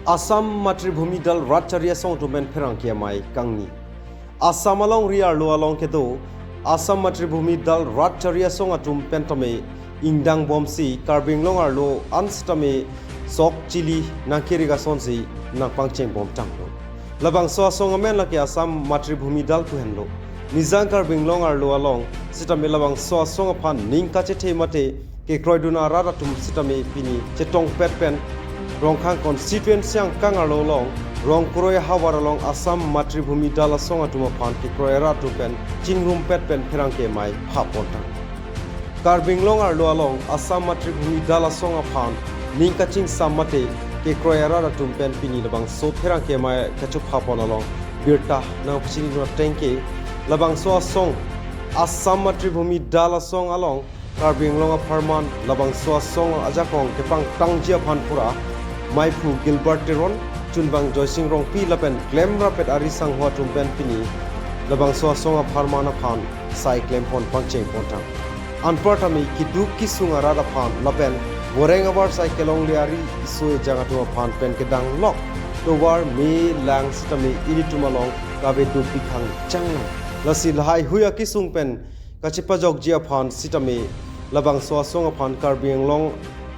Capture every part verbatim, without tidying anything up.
Assam Matribhumi Dal Rat Chari Asong atum pen pherangke amei kangni. Assam alongri arlo along kedo Assam Matribhumi Dal Rat Chari Asong atum pen tame ingdang bomsi Karbi Anglong arlo an sitame sok chili nangkirik asonsi nangpangcheng bomtanglo. Labangso asong amen lake Assam Matribhumi Dal pu henlo. Nijang Karbi Anglong arlo along sitame labangso asong aphan ning kachethe mate kekroidun arat atum sitame pini chetongpet pen Rongkhang constituency angkang arlo along Rongkroi havar along Assam Matribhumi Dal Asong atum aphan kekroi arat atum pen chingrumpet pen pherangke amei phapontang. Karbi Anglong arlo along Assam Matribhumi Dal Asong aphan ning kachingsam mate kekroi arat atum pen pini labangso pherangke amei kachophapon along birta nangpachinidun ateng ke labangso asong Assam Matribhumi Dal Asong along Karbi Anglong apharman labangso asong ajakong kepangtangji aphan pura maiphu Gilbert Teron, chunbang Joysing Rongpi lapen klemrapet ari sangho atum pen pini labangso asong apharman aphan sai klempon pangchengpontang. Anparta mi keduk kesung arat aphan lapen goreng abar sai kelongle ari iso ejang atum aphan pen kedang lok tovar me lang sitame ilitum along kave duk pikhang changlang. Lasi lahai hui akesung pen kachepajokji aphan sitame labangso asong aphan Karbi Anglong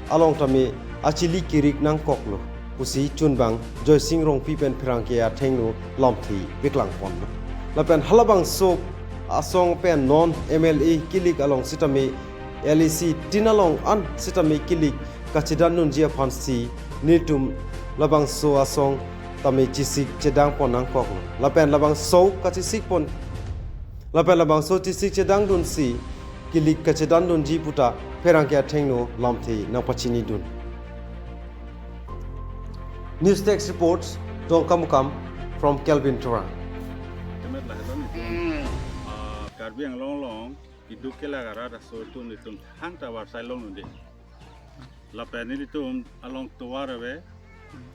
along tame achili kirik nangkoklo pusi chunbang Joysing Rongpi pen pherangke athengno lamthe peklangponlo. Lapen halabangso asong pen non M L A kilik along sitame L A C tin along an sitame kilik kachedandunji aphansi nelitum labangso asong tame chesik chedangpon nangkoklo. Lapen labangso kachesikpon lapen labangso chesik chedangdunsi kilik kachedandunji puta pherangke athengno lamthe nangpachinidun. News Desk reports, Dongkamukam from Kelvin Terang. Temet lahelo nelitum, ah, Karbi Anglong along keduk kelak arat aso atum nelitum thangta varsai longdunde. Lapen nelitum along tovar ave,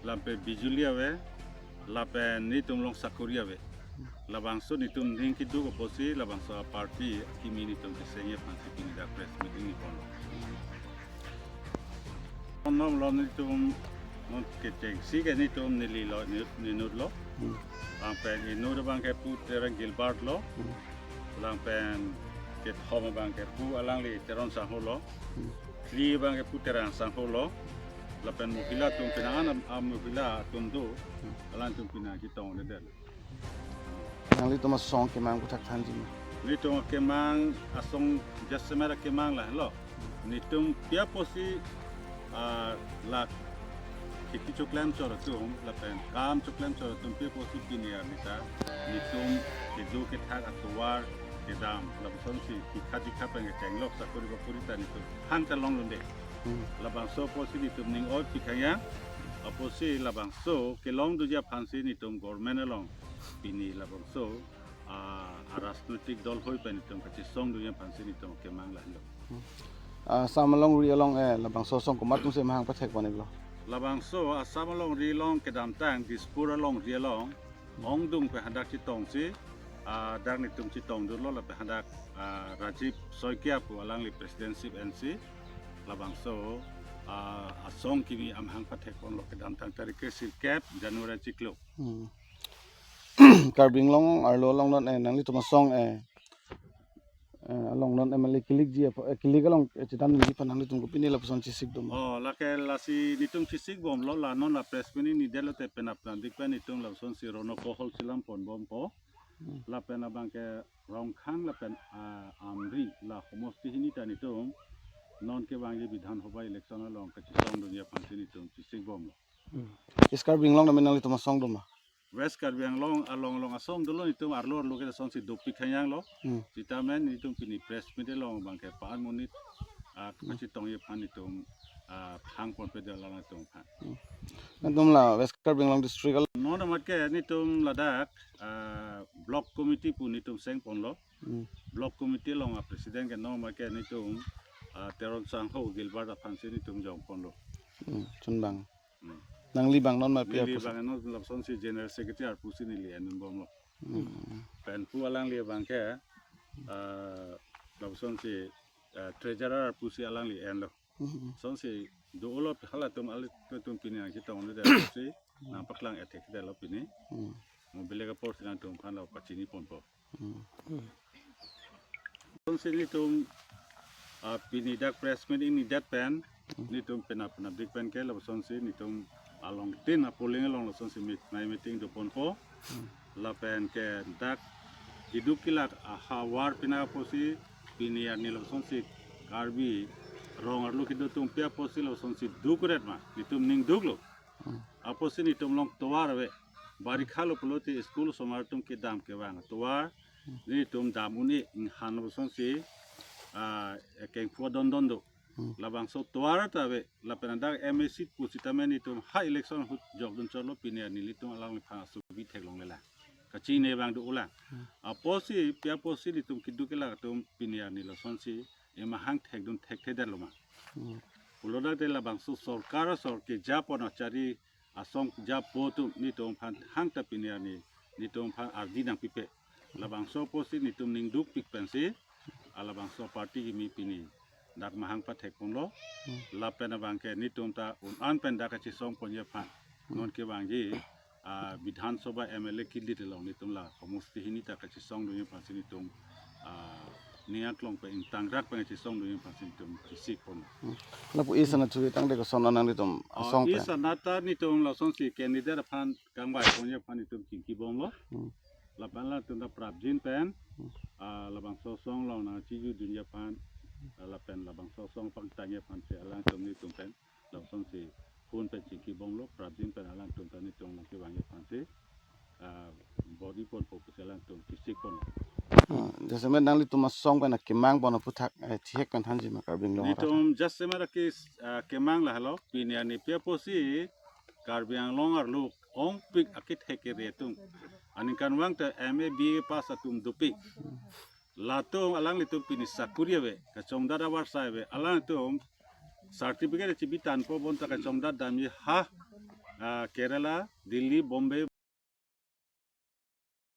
lapen bijuli ave, lapen nelitum along sakori ave. Labangso nelitum ning keduk apotsi labangso aparty kimi nelitum kesengji aphansi pini dak press meeting ni ponlo. Onom lo nelitum non kechengsi ke nelitum nelilo, ne-, nenutlo. Hmm. Lapen inut abang ke pu Terang Gilbert lo. Hmm. Lapen kethom abang ke pu alangli Teron sangho lo. Hmm. Phli abang ke pu Terang sangho lo. Lapen mohila atum penang an am, am mohila atum do. Hmm. Alangtum penang chetongledetlo. Nanglitum asong kemang aphuthak thanji ma? Nelitum kemang asong jasemet kemang lahelo. Nelitum pi apotsi, ah, la kheti choklem chot atum, lapen kam choklem chot atum pi apotsi pini arni ta nelitum keduk kethak atovar kedam, lapusonsi hikha dikha pen kechenglok sakori bakori ta nelitum thangta longdunde. Hmm. Labangso apotsi nelitum ning oi pikhang ya, apotsi labangso kelongdunji aphansi nelitum government along pini labangso, ah, arajnoitik dol hoi pen nelitum kachesongdunji aphansi nelitum kemang lahelo. Hmm. Ah, Assam alongri along, eh, labangso asong komat atumsi mahang pathekpon-iklo? Labangso Assam alongri along kedamtang Dispur alongri along ongdung pen hadak chetongsi, ah, dak nelitum chetongdunlo lapen hadak, ah, Rajiv Saikia pu alangli presidentship ensi labangso, ah, asong kimi amahang pathekponlo kedamtang tarik ke sirkep January chiklo. Hmm. Karbi Anglong arlo along non, eh, nanglitum asong, eh, eh, along non M L A kilikji apho, eh, kilik along, eh, chethanji aphan nanglitum kopine lapuson chesik doma? Oh, lake lasi nelitum chesikbomlo, la non la press meeting nidetlo te penap nangdik pen nelitum lapusonsi rono kohol chelam ponbompo. Hmm. Lapen abang ke Rongkhang lapen, ah, Amri la homosti hini ta nelitum non kevangji Bidhan Sabha election along kachesongdunji aphansi nelitum chesikbomlo. Hmm. East Karbi Anglong tame nanglitum asong doma? West Karbi Anglong along along asong dolo, nelitum arlo arlo ke lasonsi duk pikhang yanglo. Hmm. Sitame nelitum pini press meet along abang ke pa-an monit, ah, Hmm. kachetongji aphan nelitum, ah, hangponpedetlo nangtum aphan. Hmm. Nanglitum la West Karbi Anglong district along? Non amat ke nelitum ladak, ah, block committee pu nelitum sengponlo. Hmm. Block committee along a president ke non amat ke nelitum, ah, Teron sangho Gilbert aphansi nelitum jongponlo. Hmm, chunbang. Hmm. Nangli abang non ma pi Neli apotsi? Abang non lapusonsi general secretary arpusi neli enbomlo. Hmm. Pen pu alangli abang ke, ah, lapusonsi, ah, treasurer arpusi alangli enlo. Hmm. Sonsi do-olo, halatum alanglitum pini nangchetong-un-edet si, hmm, nangpaklang ethek detlo pini. Hmm. Mo bile apor si nangtumphan lo pachini ponpo. Hmm. Sonsi nelitum, ah, pini dak press meet ingnidet pen, hmm, nelitum penap penapdik pen ke lasonsi nelitum along tin a-polling along lasonsi meet, mai meeting doponpo. Hmm. Lapen ke dak keduk kelak ahavar pina apotsi pini arni lasonsi Karbi rong arlo kedo atum pi apotsi lasonsi duk-ret ma, nelitum ning duklo. Hmm. Apotsi nelitum along tovar ave. Barikha lo pulote school osomar atum kedam kevang tovar. Hmm. Nelitum dam un-e, inghan lasonsi, ah, kengphu dondon do. Hmm. Labangso tovar ta ave, lapen dak M A seat pusitame nelitum ha election ahut jokdun chotlo, pini arni nelitum alangliphan asubi theklonglelang. Kachini abang do-olang. Hmm. Apotsi, pi apotsi nelitum keduk kelak atum pini arni lasonsi emahang thekdun thekthedetlo ma. Hmm. Pulo dak te labangso sorkar asor kejapon achari asong japo atum nelitum aphan hangta pini arni nelitum aphan ardi nangpipe. Labangso apotsi nelitum ning dukpik pensi, ah, labangso party kimi pini dak mahang pathekponlo. Hmm. Lapen abang ke nelitum ta un-an pen dak kachesongponji aphan. Hmm. Non kevangji, ah, Bidhan Sabha M L A kilit along nelitum la homosti hini ta kachesongdunji aphansi nelitum, ah, ning aklong pen ingtangrak pen kachesongdunji aphansi nelitum chesikpon. Hmm. Lapu isi anat churi tangte koson nanglitum, oh, asong pen? Isi anat ta nelitum lasonsi candidate aphan kangvaiponji aphan nelitum chingkibomlo. Hmm. Lapen alangtum ta prapjin pen, hmm, ah, labangso asong along nangchejudunji aphan, ah, lapen labangso asong pangtangji aphansi alangtum nelitum pen lasonsi phone pen chingkibomlo, prapjin pen alangtum ta nelitum along kevangji aphansi, ah, body ponpo pusi alangtum chesikpon. Ah, jasemet nanglitum asong pen akemang pon aphuthak, eh, thihek pen thanji ma Karbi Anglong arat? Nelitum jasemet ake, ah, kemang lahelo, pini arni pi apotsi Karbi Anglong arlo ongpik akethek kere atum. Aningkanvang ta M A, B A pass atum dopik. Latum alanglitum pini sakuri ave, kachongdat avarsai ave, alangtum certificate chebi tangpo bonta kachongdat damji ha, ah, Kerala, Delhi, Bombay,